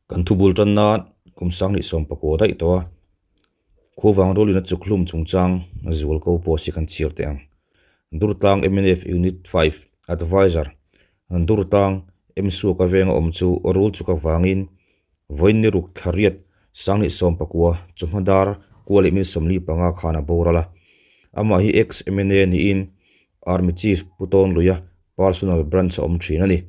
Kan thubul tan nan kum 2019 daih tawh a, Khuavang Rulin a chuk hlum chungchang zual ko pawh si kan chhiar teh ang. Durtlang mnf Unit 5 Adviser Durtlang Msuaka venga awm chu rul chuk avangin vawiin ni ruk thla riat 2019 chawhma dar kua leh min 45 khan a boral a. Amah hi ex-MNA niin Army Chief Pu Tawnluia Personal Branch a awm thin a ni.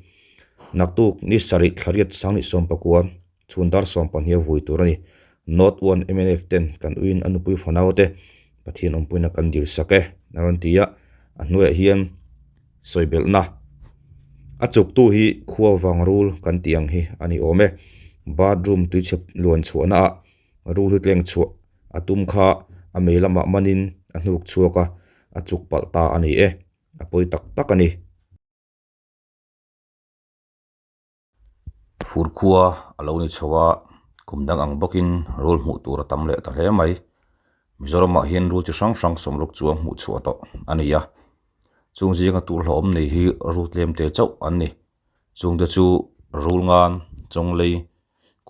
Naktuk ni sarih thla riat 2019 chhun dar 12 a vui tur a ni. North 1 mnf ten kan uiin a nupui fanau te Pathian awmpuina kan dil sak e a rawn ti a, a hnuaiah hian sawi belhna a chuktu hi khua vang rul kan tih ang hi a ni awm e. Bathroom tuichhe luan chhuahna ah rul hi tleng chhuah a tum kha a mei lamah manin a hnuk chhuak a, a chuk palh ta a ni e, a pawi tak tak a ni. Fur khua a lo ni chho a, kum dang ang bawkin rul hmuh tur a tam leh ta hle mai. Mizoramah hian rul chi hrang hrang sawmruk chuang hmuh chhuah tawh a ni a, chung zinga tur hlauhawm nei hi rul tlem te chauh an ni. Chungte chu rul ngan, chawnglei,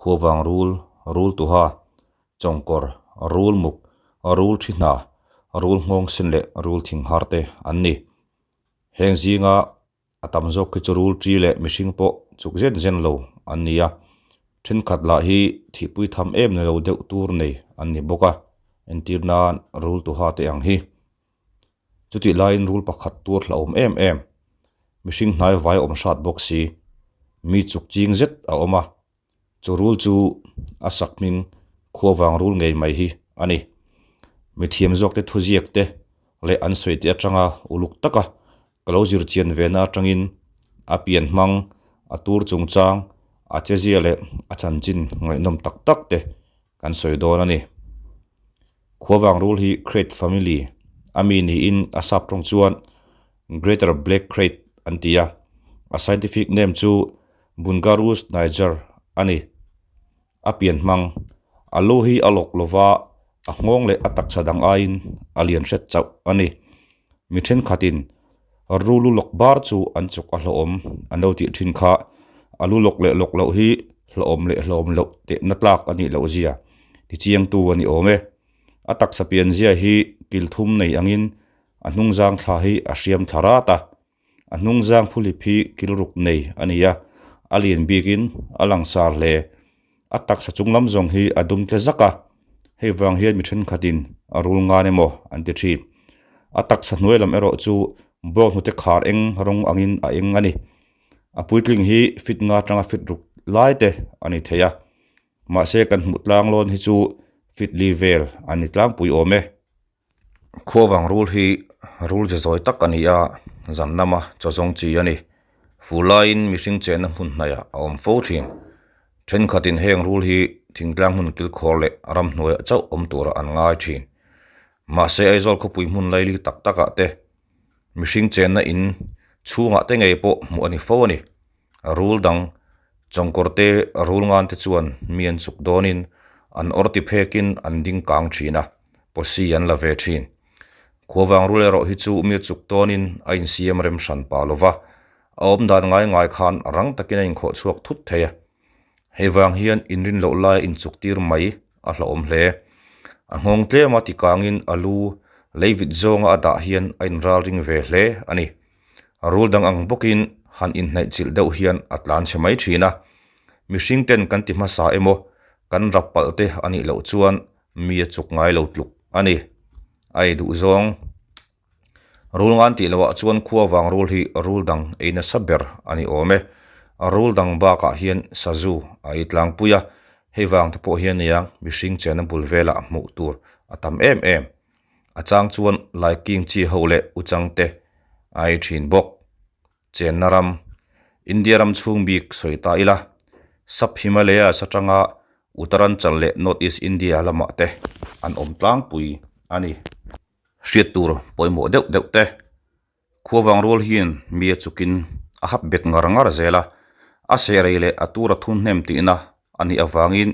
khuavang rul, rul tuha, chawngkawr, rul muk, rul thi hna, rul nghawng sen leh rul thing har te an ni. Heng zinga a tam zawk khi chu rul ṭi leh mihring pawh chuk zen zen lo an ni a, thenkhat lah hi thihpui tham em ni lo deuh tur nei an ni bawk a, entir nan rul tuha te ang hi. Chutih laiin rul pakhat tuar hlauhawm em em, mihring hnai vai awm hrat bawk si, mi chuk ching zet a awm a, chu rul chu a sak hming khuavang rul ngei mai hi a ni. Mithiam zawkte thuziak te leh an sawi te atanga uluk taka ka lo zir chian ve na atangin a pian hmang, a tur chungchang, a chezia leh a chanchin ngaihnawm tak tak te kan sawi dawn a ni. Khuavang rul hi Krait family a mi niin a sap tawng chuan Greater Black Krait an ti a, a scientific name chu Bungarus niger a ni. A pian hmang, a lu hi a lawk lova a nghawng leh a taksa dang aiin a lian hret chauh a ni. Mi thenkhatin rul lu lawk bar chu an chuk a hlawhawm an lo tih thin kha, a lu lawk leh lawk loh hi hlawhawm leh hlawhawm loh tehna tlak a nih loh zia tichiangtu a ni awm e. A taksa pian zia hi kil thum nei angin a hnungzang thla hi a hriam thla rat a, a hnungzang phuhlip hi kil ruk nei a ni a, a lian bikin a langsar hle. A taksa chung lam zawng hi a dum tle zak a, hei vang hian mi thenkhatin a rul ngan emaw an ti thin. A taksa hnuai lam erawh chu bawng hnute khar eng rawng angin a eng a ni. A puitling hi fit nga atanga fit ruk lai te a ni thei a, mahse kan hmuh tlang lawn hi chu fit li vel a ni tlangpui awm e. Khuavang rul hi rul ze zawi tak a ni a, zan lama chaw zawng chi a ni. Fur laiin mihring chenna hmun hnaihah a awm fo thin. Thenkhatin heng rul hi thingtlang hmun kilkhawr leh ramhnuaiah chauh awm turah an ngai thin. Mahse Aizawl khawpui hmun laili tak takah te mihring chenna in chhungah te ngei pawh hmuh a ni fo a ni. Rul dang chawngkawr te rul ngan te chuan mi an chuk dawnin an awr ti phekin an ding kang thin a, pawsi an la ve thin. Khuavang rul erawh hi chu mi chuk dawnin a insiam rem hran pah lo va, a awm dan ngai ngai khan rang takin a inkhawh chhuak thut thei a. Hei vang hian inrin loh laia inchuk tir mai a hlauhawm hle. A nghawng tlema ti kangin a lu leivit zawnga a dah hian a inral ring ve hle a ni. A rul dang ang bawkin han inhnaih chilh deuh hian a tlan chhe mai thin a. Mihring ten kan ti hmasa emaw, kan rap palh te a nih loh chuan mi a chuk ngai lo tluk a ni. A ei duh zawng. Rul ngan tih loh ah chuan khua vang rul hi rul dang ei nasa ber a ni awm e. A rul dang bakah hian sazu a ei tlangpui a, hei vang te pawh hian nia mihring chena bul velah hmuh tur a tam em em. A chang chuan laiking chi ho leh uchang te a ei thin bawk. Chenna ram, India ram chhung bik sawi ta ila, Sub Himalayas atanga Uttaranchal leh North East India lamah te an awm tlangpui a ni. Hriat tur pawimawh deuh deuh te. Khuavang rual hian mi a chukin a hap bet ngar ngar zel a, a seh rei leh a tur a thun hnem tihna a nih avangin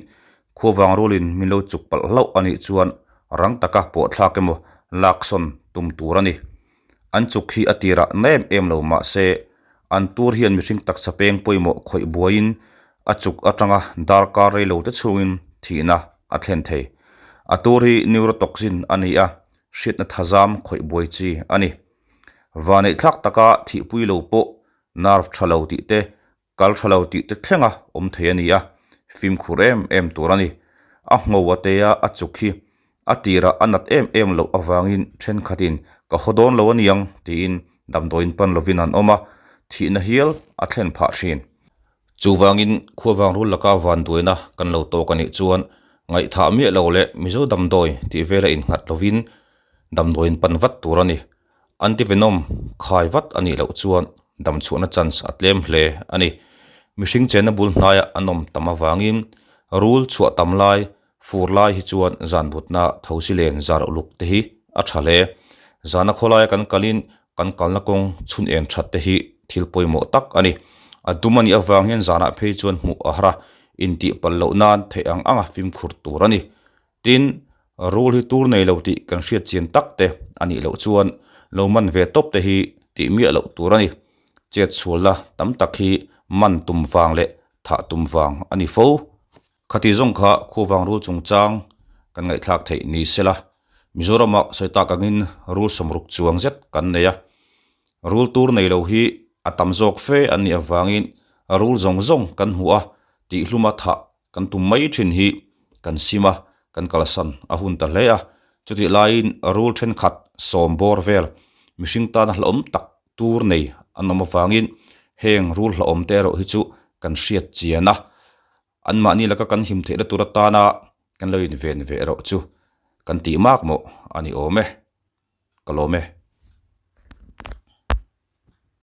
khuavang rualin min lo chuk palh hlauh a nih chuan rang taka pawhthlak emaw laksawn tum tur a ni. An chuk hi a tirah na em em lo mahse an tur hian mihring taksa peng pawimawh khawih buaiin A chuk atanga darkar rei lo te chhungin thihna a thlen thei. A tur hi neurotoxin a ni a, hriatna thazam khawih buai chi a ni. Vaneihthlak taka thihpui lo pawh nerve tha lo tih te, kal tha lo tih te thlenga awm thei a ni a, fimkhur em em tur a ni. A ngho a tea a chuk hi a tirah a nat em em loh avangin thenkhatin ka haw dawn lo a niang tiin damdawiin pan lovin an awm a, thihna hial a thlen phah thin. Chuvangin khuavang rul laka vanduaina kan lo tawk a nih chuan ngaihthah miah lo leh Mizo damdawi tih vela innghat lovin damdawiin pan vat tur a ni. Antivenom khai vat a nih loh chuan damchhuahna chance a tlem hle a ni. Mihring chenna bul hnaiah an awm tam avangin rul chhuah tam lai fur lai hi chuan zan butna thosi len zar uluk te hi a tha hle. Zana khawlaia kan kalin kan kalna kawng chhun en that te hi thil pawimawh tak a ni. A dum a nih avang hian zanah phei chuan hmuh a har a, intih palh loh nan theih ang anga fimkhur tur a ni. Tin, rul hi tur nei lo tih kan hriat chian tak te a nih loh chuan lo man ve tawp te hi tih miah loh tur a ni. Chet sualna tam tak hi man tum vang leh thah tum vang a ni fo. Khati zawng kha khuavang rul chungchang kan ngaihthlak theih ni sela, Mizoramah sawi tak angin rul sawmruk chuang zet kan nei a. Rul tur nei lo hi a tam zawk fe an nih avangin rul zawng zawng kan hmu a, tihhluma thah kan tum mai thin hi kan sim a, kan kalsan a hun ta hle a. Chutih laiin rul thenkhat sawm bawr vel mihring tana hlauhawm tak tur nei an awm avangin heng rul hlauhawm te erawh hi chu kan hriat chian a, anmahni laka kan him theihna tur atana kan lo inven ve erawh chu kan tih mak mawh a ni awm e. Ka lawm e.